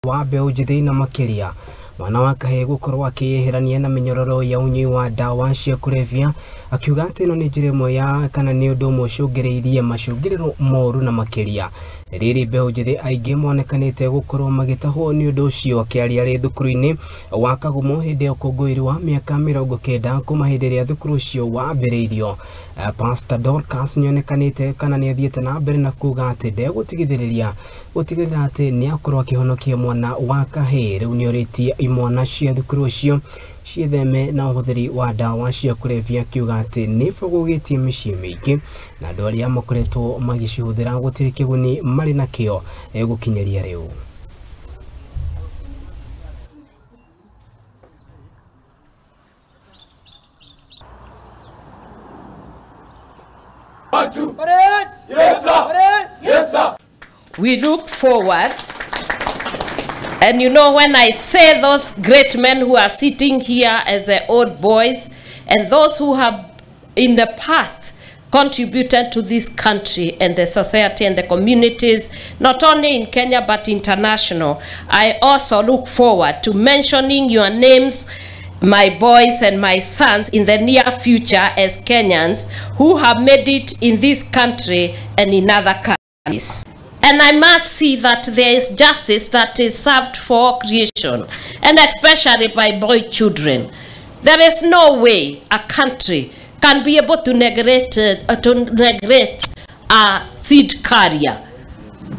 Wa mbeũ njĩthĩ na makĩria mwana wa kahĩĩ gũkorwo akĩyeherania na mĩnyororo ya ũnyui wa ndawa cia kũrebia, akiuga atĩ ĩno nĩ njĩra ĩmwe ya kana nĩ ũndũ ũmwe ũcũngĩrĩirie macũngĩrĩro moru, na makĩria rĩrĩ mbeũ njĩthĩ aingĩ monekanĩte gũkorwo magĩtahwo nĩ ũndũ ũcio. Akĩaria arĩ thukuru-inĩ wa Kagumo hĩndĩ ya ũkũngũĩri wa mĩaka 90 kuma hĩndĩ ĩrĩa thukuru ũcio wambĩrĩirio, Pastor Dorcas nĩonekanĩte kana nĩathiĩte na mbere na kuga atĩ ndegũtigithĩrĩria gũtigĩrĩra atĩ nĩakorwo akĩhonokia mwana wa kahĩĩ. Rĩu nĩorĩtie imwana cia thukuru ũcio ciĩtheme na ũhũthĩri wa ndawa cia kũrebia, akiuga atĩ nĩ bũgũgĩtie mĩciĩ mĩingĩ na andũ arĩa makoretwo magĩcihũthĩra gũtirĩ kĩguni marĩ nakĩo gũkinyĩria rĩu. We look forward, and you know, when I say those great men who are sitting here as the old boys and those who have in the past contributed to this country and the society and the communities, not only in Kenya but international, I also look forward to mentioning your names, my boys and my sons, in the near future as Kenyans who have made it in this country and in other countries. And I must see that there is justice that is served for creation, and especially by boy children. There is no way a country can be able to neglect a seed carrier,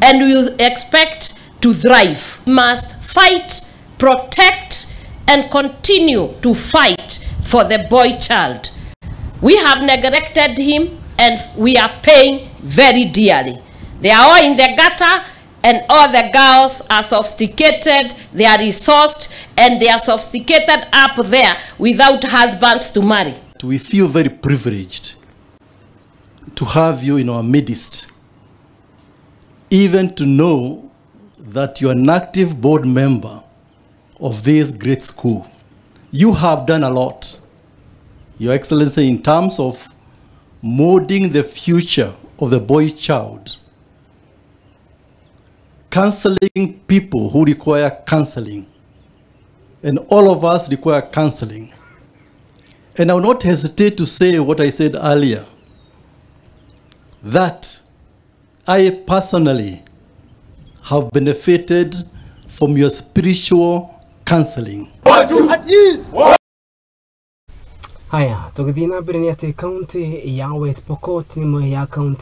and we expect to thrive. We must fight, protect, and continue to fight for the boy child. We have neglected him, and we are paying very dearly. They are all in the gutter, and all the girls are sophisticated, they are resourced, and they are sophisticated up there without husbands to marry. We feel very privileged to have you in our midst, even to know that you are an active board member of this great school. You have done a lot, Your Excellency, in terms of molding the future of the boy child, counseling people who require counseling, and all of us require counseling. And I will not hesitate to say what I said earlier, that I personally have benefited from your spiritual counseling. Haya, tũgĩthiĩ na mbere nĩ atĩ kaunti ya West Pokot nĩ ĩmwe ya kaunti